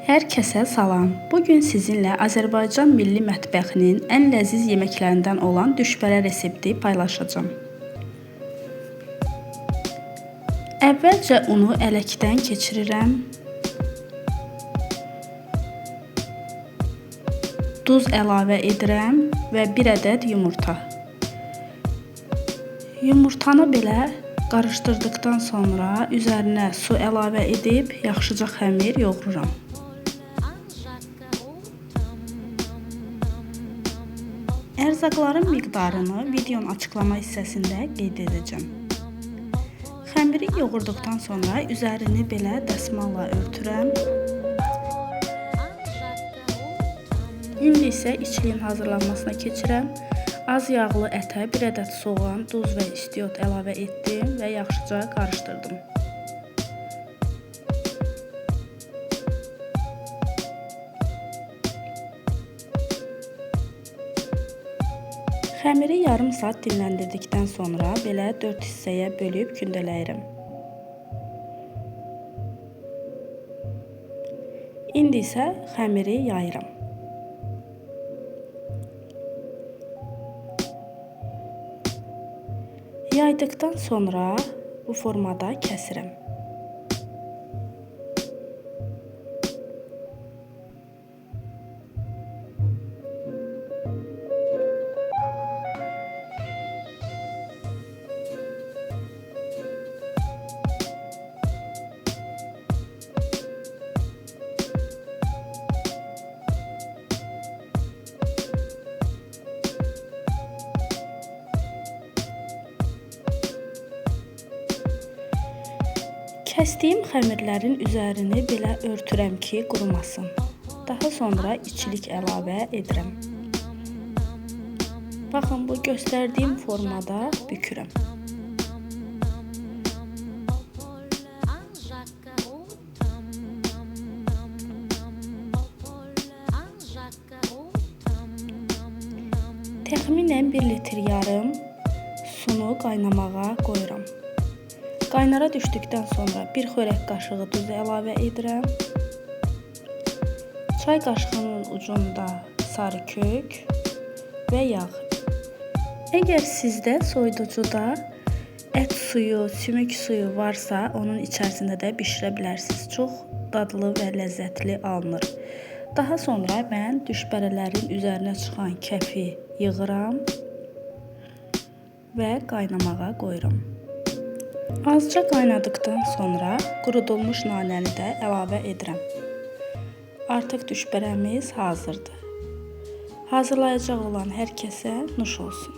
Hər kəsə salam. Bugün sizinlə Azərbaycan milli mətbəxinin ən ləziz yeməklərindən olan düşbərə resepti paylaşacağam. Əvvəlcə unu ələkdən keçirirəm. Duz əlavə edirəm və 1 ədəd yumurta. Yumurtanı belə qarışdırdıqdan sonra üzərinə su əlavə edib yaxşıca xəmir yoğururam. Ərzaqların miqdarını videonun açıqlama hissəsində qeyd edəcəm. Xəmiri yoğurduqdan sonra üzərini belə dəsmalla örtürəm. İndi isə içliyin hazırlanmasına keçirəm. Az yağlı ətə 1 ədəd soğan, duz və istiot əlavə etdim və yaxşıca qarışdırdım. Xəmiri yarım saat dinləndirdikdən sonra belə 4 hissəyə bölüb kündələyirəm. İndi isə xəmiri yayıram. Yaydıqdan sonra bu formada kəsirəm. Kəsdiyim xəmirlərin üzərini belə örtürəm ki, qurumasın. Daha sonra içlik əlavə edirəm. Baxın, bu göstərdiyim formada bükürəm. Təxminən 1,5 litr sunu qaynamağa qoyuram. Qaynara düşdükdən sonra 1 xörək qaşığı duz əlavə edirəm. Çay qaşığının ucunda sarı kök və yağ. Əgər sizdə soyuducuda ət suyu, sümük suyu varsa, onun içərisində də bişirə bilərsiniz. Çox dadlı və ləzzətli alınır. Daha sonra mən düşbərələrin üzərinə çıxan kəfi yığıram və qaynamağa qoyuram. Azca qaynadıqdan sonra qurudulmuş nanəni də əlavə edirəm. Artıq düşbərəmiz hazırdır. Hazırlayacaq olan hər kəsə nuş olsun.